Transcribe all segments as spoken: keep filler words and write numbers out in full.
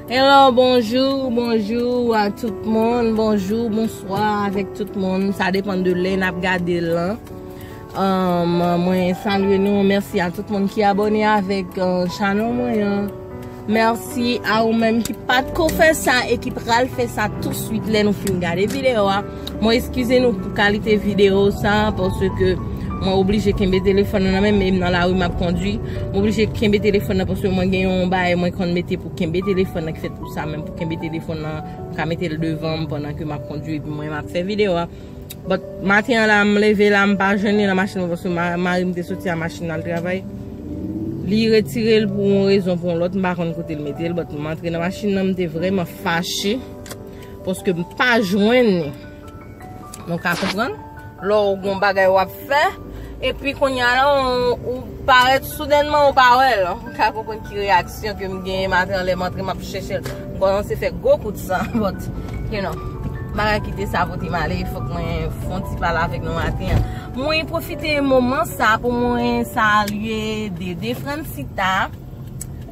Hello, bonjou, bonjou a tout moun, bonjou, bonswa avèk tout moun. Sa depann de lè n ap gade l lan. Um, mwen salye nou, mèsi a tout moun ki abòne avèk uh, channel mwen an. Mèsi a ou menm ki pa t ko fè sa e ki pral fè sa touswit lè nou fin gade videyo a. Mwen eskize nou pou kalite videyo sa, paske mwen oblije kenbe telefòn nan nan men m, e m nan lari m ap kondwi. Mwen oblije kenbe telefòn nan paske mwen gen yon bagay mwen konn mete pou kenbe telefòn nan ki fèt pou sa menm, pou kenbe telefòn nan, m ka mete l devan m pandan ke m ap kondwi epi mwen m ap fè videyo a. But maten an la, m leve la, m pa jwenn li nan machin mwen paske ma- mari m te soti a machin al travay. Li retire l pou yon rezon, pou yon lòt, m pa konn kote l mete l, but m antre nan machin nan, m te vrèman fache paske m pa jwenn li. Nou ka konprann? Lè w gon bagay w ap fè, epi kounye a la, ou, ou parèt soudènman, ou pa wè l. Ou ka konprann ki reyaksyon ke m genyen maten an lè m antre, m ap chèche l. M kòmanse fè gwo kout san, but, you know, bagay ki te sabote m ale, fòk mwen fè yon ti pale avèk nou maten an. Mwen pwofite moman sa pou mwen salye Dede Francita,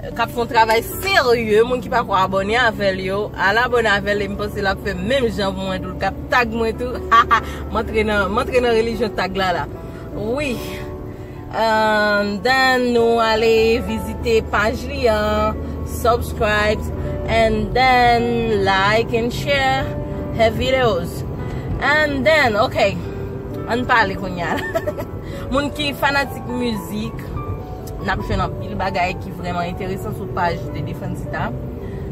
k ap fè yon travay serye, moun ki pako abòne avè l yo, al abòne avè l, e m panse l ap fè menm jan pou mwen tou, l k ap tag mwen tou. M antre nan, m antre nan relijyon tag la la. Wi. And then nou ale vizite paj li an, subscribe, and then like and share her videos. And then, ok, ann pale kounye a la. Moun ki fanatik mizik, n ap jwenn anpil bagay ki vrèman enteresan sou paj Dede Francita.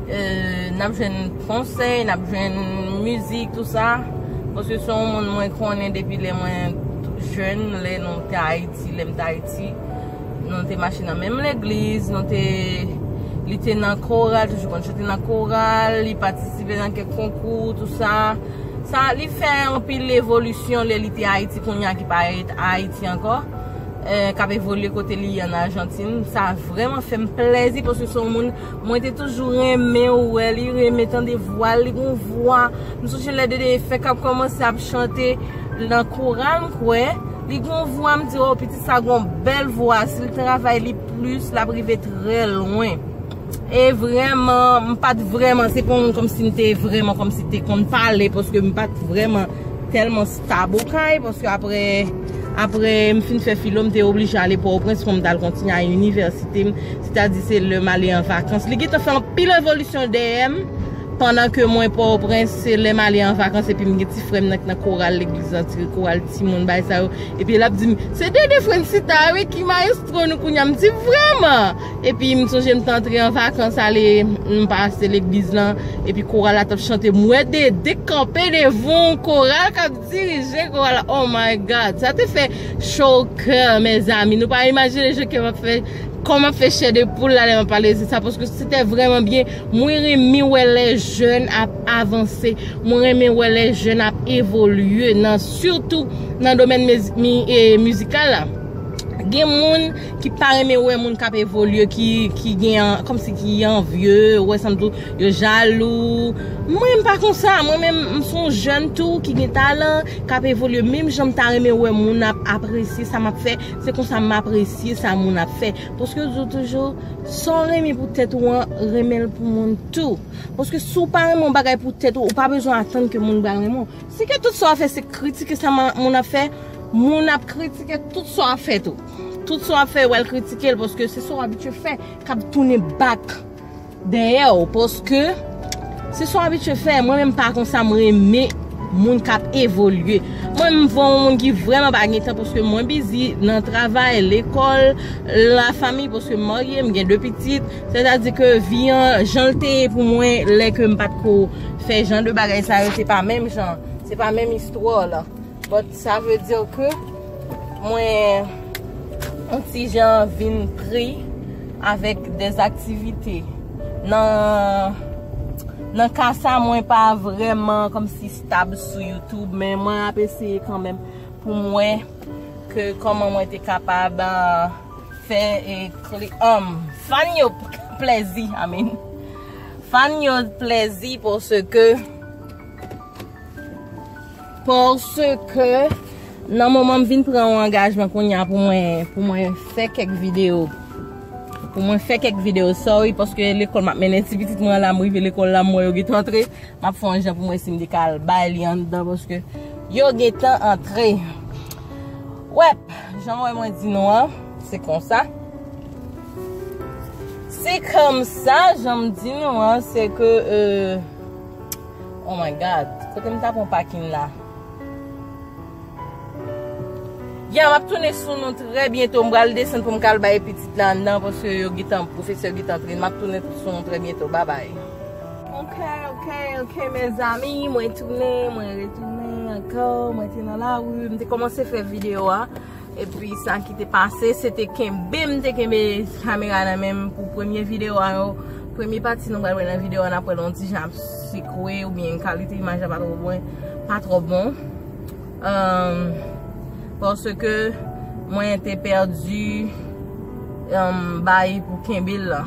Euh, n ap jwenn konsèy, n ap jwenn mizik, tou sa. Paske se yon moun mwen konnen depi lè mwen jèn, lè nou te Ayiti, lè m te Ayiti. Nou te mache nan menm legliz, nou te, li te nan koral, toujou konn chante nan koral, li patisipe nan kèk konkou, tou sa. Sa, li fè anpil evolisyon lè li te Ayiti, kounye a ki pa Ayiti ankò, eh, k ap evolye kote li ye an Ajantin. Sa vrèman fè m plèzi paske se yon moun mwen te toujou renmen wè li, renmen tande vwa l, li gon vwa. M sonje lè Dede fèk ap kòmanse ap chante nan koral, m kwè. Li gon vwa, m di, oh, pitit sa gon bèl vwa. Si l travay li plis, l ap rive trè lwen. E vrèman, m pa t vrèman, se pa yon moun kòmsi m te vrèman kòmsi te konn pale, paske m pa t vrèman tèlman stab okay, paske apre, apre m fin fè filo, m te oblije ale Pòtoprens pou m t al kontinye a inivèsite m, sètadi se lè m ale an vakans. Li gentan fè anpil evolisyon dèyè m, pandan ke mwen Pòtoprens, se lè m ale an vakans, epi m gen ti frè m nan k nan koral legliz lan, ti koral timoun, bagay sa yo, epi l ap di m, se Dede Francita wi ki mayestwo nou kounye a, m di, vrèman? Epi m sonje m t antre an vakans ale, m pase legliz lan, epi koral la t ap chante, m wè Dede kanpe devan yon koral k ap dirije koral la. Oh my God, sa te fè cho kè, mezanmi. Nou pa imajine jan kè m ap fè, kòman m ap fè chè de poul la lè m ap pale de sa, paske se te vrèman byen. Mwen renmen wè lè jèn ap avanse, mwen renmen wè lè jèn ap evolye nan, sitou nan domèn miz- mi- e mizikal la. Gen moun ki pa renmen wè moun k ap evolye, ki, ki gen an- kòmsi ki anvye, wè sanm tou yo jalou. Mwen, m pa konsa. Mwen menm, m se yon jèn tou ki gen talan, k ap evolye. Menm jan m ta renmen wè moun ap apresye sa m ap fè, se konsa m apresye sa moun ap fè. Paske yo di w toujou, sa w renmen pou tèt ou an, renmen l pou moun tou. Paske si w pa renmen yon bagay pou tèt ou, ou pa bezwen atann ke moun pral renmen w. Si ke tout sa w ap fè se kritike sa ma- moun ap fè, moun ap kritike tout sa w ap fè tou. Tout sa w ap fè, yo pral kritike l, paske se sa w abitye fè k ap tounen back dèyè w, paske se sa w abitye fè. Mwen menm pa konsa, m renmen moun k ap evolye. Mwen, m vre yon moun ki vrèman pa gen tan, paske mwen bizi nan travay, lekòl, lafanmi, paske m marye, m gen de pitit. Sètadi ke vi an, jan l te ye pou mwen, lè ke m pa t ko fè jan de bagay sa yo, se pa menm jan, se pa menm istwa la. But sa vle di ke mwen yon ti jan vin pri avèk dèzaktivite. Nan, nan ka sa, mwen pa vrèman kòmsi stab sou YouTube, men mwen ap eseye kanmenm pou m wè ke kòman mwen te kapab, ah, fè e kli- um, fan yo plèzi, I mean. Fan yo plèzi paske, paske nan moman m vin pran yon angajman kounye a pou mwen, pou mwen fè kèk videyo Pou mwen fè kèk videyo, sorry, paske lekòl m ap mennen ti pitit mwen la, m rive lekòl la, m wè yo gentan antre. M ap fè yon jan pou mwen si m te ka al bay li anndan, paske yo gentan antre. Wèp, jan mwen, mwen di nou an, se konsa. Se kòmsa, jan m di nou an, se ke, euh, oh my God, kote m ta pran pakin la? Ya, m ap tounen sou nou trè byento. M pral desann pou m ka al bay pitit la anndan, paske yo gentan, pwofesè gentan antre. M ap tounen sou nou trè byento. Babay. Ok, ok, ok, mezanmi, mwen tounen, mwen retounen ankò, mwen te nan lari, m te kòmanse fè videyo a, epi sa ki te pase, se te kenbe, m te kenbe kamera nan men m pou premye videyo a yo, premye pati nou pral wè nan videyo a, n ap wè l yon ti jan ap sekwe, oubyen kalite imaj la pa twò bon, pa twò bon. Paske mwen te pèdi bagay pou kenbe l la.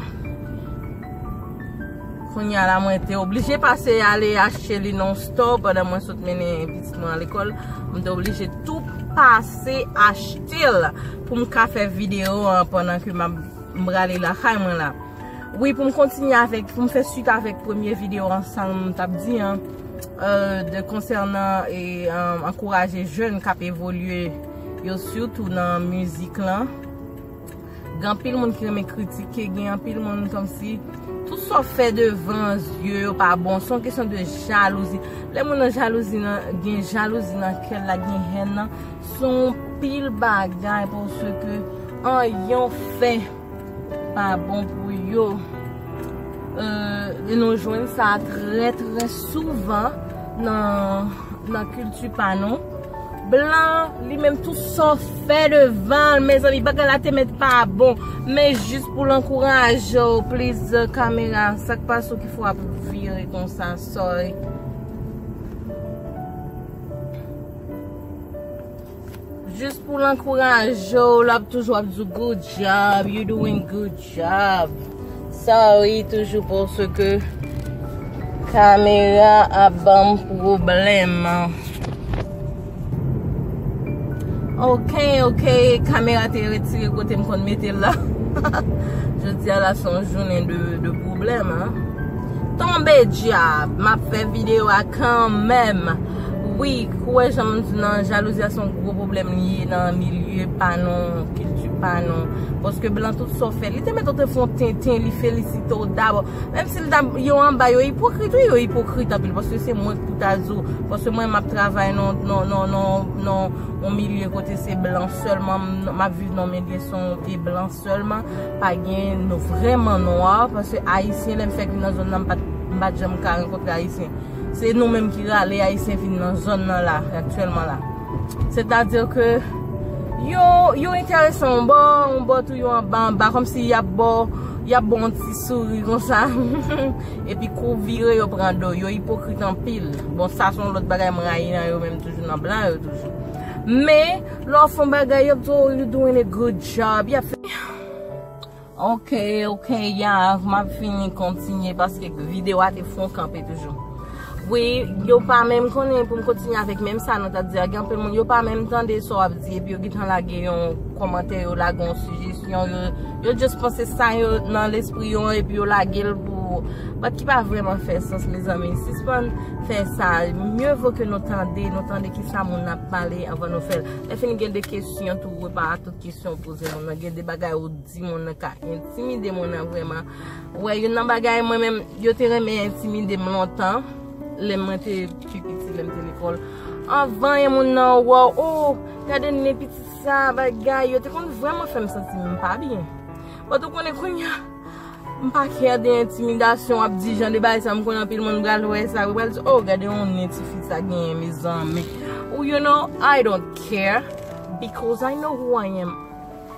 Kounye a la, mwen te oblije pase ale achte li nan yon store pandan mwen sot mennen pitit mwen lekòl. Mwen te oblije tou pase achte l pou m ka fè videyo an pandan ke m ap, m prale lakay mwen la. Wi, pou m kontinye avèk, pou m fè swit avèk premye videyo an, sa m t ap di an, euh, de konsènan e, euh, ankouraje jèn k ap evolye yo, sitou nan mizik lan. Gen anpil moun ki renmen kritike, gen anpil moun kòmsi tout sa w fè devan zye yo pa bon. Se yon kesyon de jalouzi. Lè moun nan jalouzi nan, gen jalouzi nan kè l la, gen hèn nan, se yon pil bagay paske anyen w fè pa bon pou yo. Euh, e nou jwenn sa trè, trè souvan nan, nan kilti pa nou. Blan, li menm, tout sa w fè devan l, mezanmi, bagay la te mèt pa bon. Men jis pou l ankouraje w, please, kamera, sa k pase w ki fè w ap vire konsa, sorry. Jis pou l ankouraje w, l ap toujou ap di w, "Good job, you doing good job." Sorry, toujou paske kamera ap ban m pwoblèm. Ok, ok, kamera te retire kote m konn mete l la. Jodi a la, se yon jounen de, de pwoblèm, hein. Tonbe dyab, m ap fè videyo a kanmenm. Wi, kwè jan m di nan, jalouzi a se yon gwo pwoblèm li ye nan milye pa nou, kilti pa nou. Paske blan tout sa w fè, li te mèt ou te fè yon tenten, li felisite w dabò. Menm si l ta, yo anba, yo ipokrit, wi, yo ipokrit anpil, paske se mwen k pou ta di w, paske mwen m ap travay nan, nan, nan, nan, nan yon milye kote se blan sèlman, m, m ap viv nan yon milye se yon, e blan sèlman, pa gen nou vrèman nwa, paske ayisyen, lè m fèk vin nan zòn nan, m pa t, m pa t janm ka rankontre ayisyen. Se nou menm ki rale ayisyen vin nan zòn nan la, aktyèlman la. Sètadi ke yo, yo enterese yon bò, yon bò tou yo anba, anba, kòmsi y ap ba w, y ap ba w yon ti souri konsa. Epi kou vire, yo pran do, yo ipokrit anpil. Bon, sa se yon lòt bagay m rayi nan yo menm toujou, nan blan yo toujou. Men, lè w fè yon bagay, y ap di w, "You doing a good job." Y ap fè Ok, ok, ya, m ap fini kontinye paske videyo a te fon kanpe toujou. Wi, yo pa menm konnen pou m kontinye avèk menm sa nou t ap di a. Gen anpil moun, yo pa menm tande sa w ap di, epi yo gentan lage yon kòmantè, yo lage yon sijesyon, yo, yo just panse sa yo nan lespri yo, epi yo lage l pou, but ki pa vrèman fè sans, mezanmi. Sispann fè sa. Mieux vaut que nou tande, nou tande ki sa moun nan ap pale anvan nou fè l. Lè fini gen de kesyon tou, repa a tout kesyon w poze moun nan. Gen de bagay ou di moun nan ka entimide moun nan vrèman. Wè, youn nan bagay mwen menm, yo te renmen entimide m lontan, lè mwen te pi piti, lè m te lekòl. Anvan yon moun nan wè w, "Oh, gade nen pitit sa, bagay," yo te konn vrèman fè m santi m pa byen. But ou konnen kounye a, m pa kè de entimidasyon, w ap di jan de bagay sa, m konnen anpil moun pral wè sa, yo pral di, "Oh, gade yon nen tifi sa genyen, mezanmi." Ou, you know, I don't care, because I know who I am.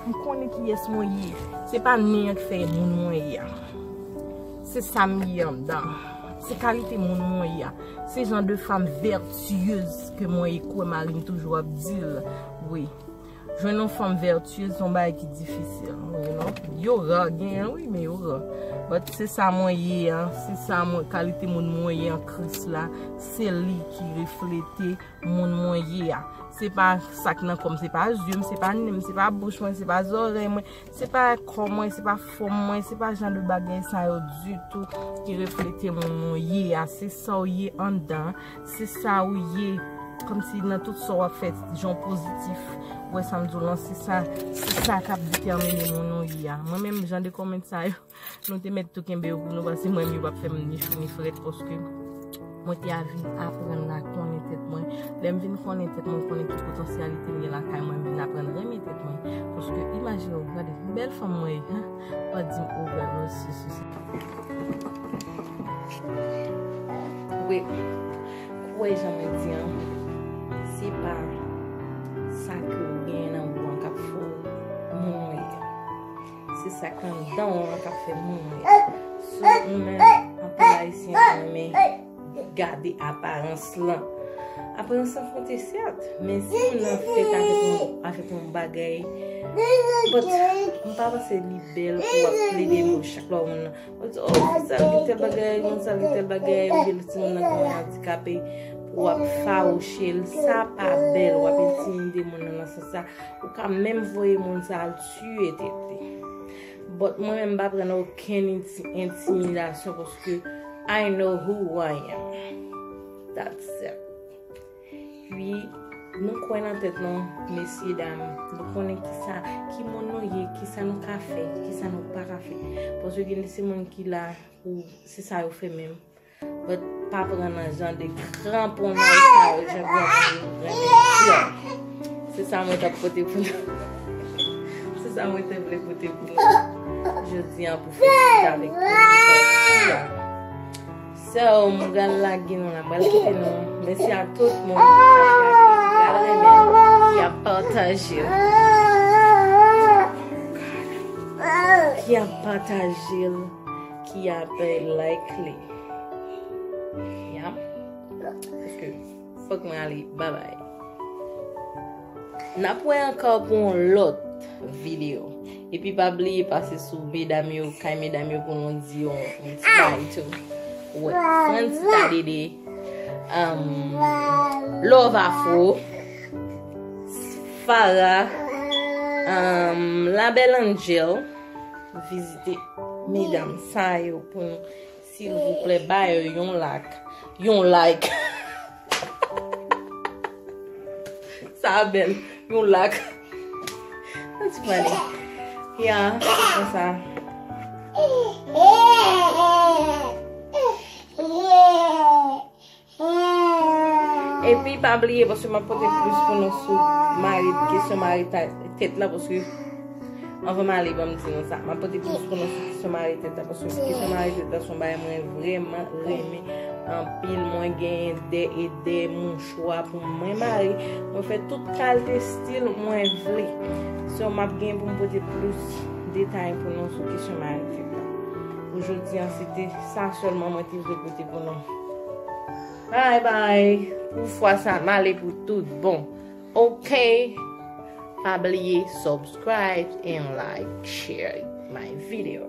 M konnen kiyès mwen ye. Se pa nen an k fè moun mwen ye a. Se sa m ye anndan. Se kalite moun mwen ye a. Se jan de fanm vètiyez ke mwen ye, kwè mari m toujou ap di l. Wi. Jwenn yon fanm vertueuse se yon bagay ki difisil. You know? Yo ra, genyen wi, men yo ra. But se sa mwen ye an, se sa mwen, kalite moun mwen ye an Kris la, se li ki reflete moun mwen ye a. Se pa sa k nan kò m, se pa zye m, se pa nen m, se pa bouch mwen, se pa zòrèy mwen, se pa kò mwen, se pa fòm mwen, se pa jan de bagay sa yo ditou ki reflete moun ou ye a. Se sa w ye anndan, se sa ou ye. Kòmsi nan tout sa w ap fè, jan w pozitif, ou wè sa m di w lan, se sa, se sa k ap detèmine moun ou ye a. Mwen menm, jan de kòmantè sa yo, nou te mèt tou kenbe yo pou nou, paske mwen menm yo p ap fè m ni chou ni frèt, paske mwen te a vin aprann la konnen tèt mwen. Lè m vin konnen tèt mwen, konnen ki potansyalite m gen lakay mwen, m vin aprann renmen tèt mwen. Paske imajine w, gade, bèl fanm mwen ye, hen, w ap di m, "Oh, bèl, oh, si, si, si." Wi, kwè jan mwen di an, se pa sa ke w genyen nan bouch an k ap fè w moun ou ye. Se sa k anndan w lan k ap fè moun ou ye. So, ou menm, anpil Ayisyen renmen gade aparans lan. Aparans lan konte sèt, men si moun nan fèt avèk yon, avèk yon bagay, but m pa panse li bèl pou w ap plede mo chak lè w moun nan. Ou di, "Oh, fi sa l gen tèl bagay, moun sa l gen tèl bagay," oubyen timoun nan gen yon andikape, pou w ap fawouche l, sa pa bèl, w ap entimide moun nan nan sans sa, ou ka menm voye moun sa al tiye tèt li. But mwen menm, m pa pran okenn inti-, entimidasyon paske I know who I am. That's it. Wi, nou kwè nan tèt nou, mesye dam. Nou konnen kisa, ki moun nou ye, kisa nou ka fè, kisa nou pa ka fè. Paske gen de se moun ki la pou se sa yo fè menm. But pa pran nan jan de kranponnay sa yo, jan granmoun yo renmen di an. Se sa mwen t ap pote pou nou. Se sa mwen te vle pote pou nou jodi an pou fè tit avèk pati a. So, m pral lage nou la, m pral kite nou. Mèsi a tout moun ki pral renmen, ki ap pataje l. Ki ap pataje l, ki ap like li. Ya. Paske fòk mwen ale. Babay. N ap wè ankò pou yon lòt videyo. Epi pa bliye pase sou medam yo, kay medam yo pou nou di yon, yon ti bagay tou. Wè, Frantz Tadede, um, Love Afro, Farah, um, La Belle Angel, vizite medam sa yo pou nou. Silvouplè, ba yo yon lak. Yon like. Sa bèl. Yon lak. That's funny. Ya, se konsa. Epi pa bliye, paske m ap pote plis pou nou sou mari, kesyon mari ta-, tèt la, paske anvan m ale, ban m di nou sa, m ap pote plis pou nou sou kesyon mari tèt la, paske kesyon mari tèt la se yon bagay mwen vrèman renmen anpil. Mwen genyen de e de mouchwa pou mwen mari, mwen fè tout kalite stil mwen vle. So, m ap gen pou m pote plis detay pou nou sou kesyon mari tèt la. Pou jodi an, se te sa sèlman mwen te vle pote pou nou. Bye bye. Pou fwa sa, m ale pou tout bon. Ok. Pa bliye subscribe and like, share my video.